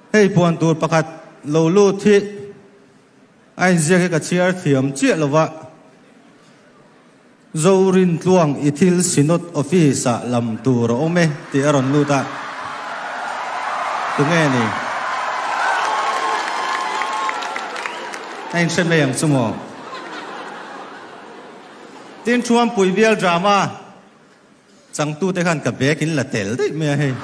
Hei puan tur pakhat lo lut hi a inziak hi ka chhiar thiam chiah lo va, Zorintluang i thil Synod Office ah lam tur a awm e tih a rawn lut a, tunge ni? A inhre mai ang chu maw? Tin Thuampui bial drama. Changtute khan ka bag in la tel daih mai a hei.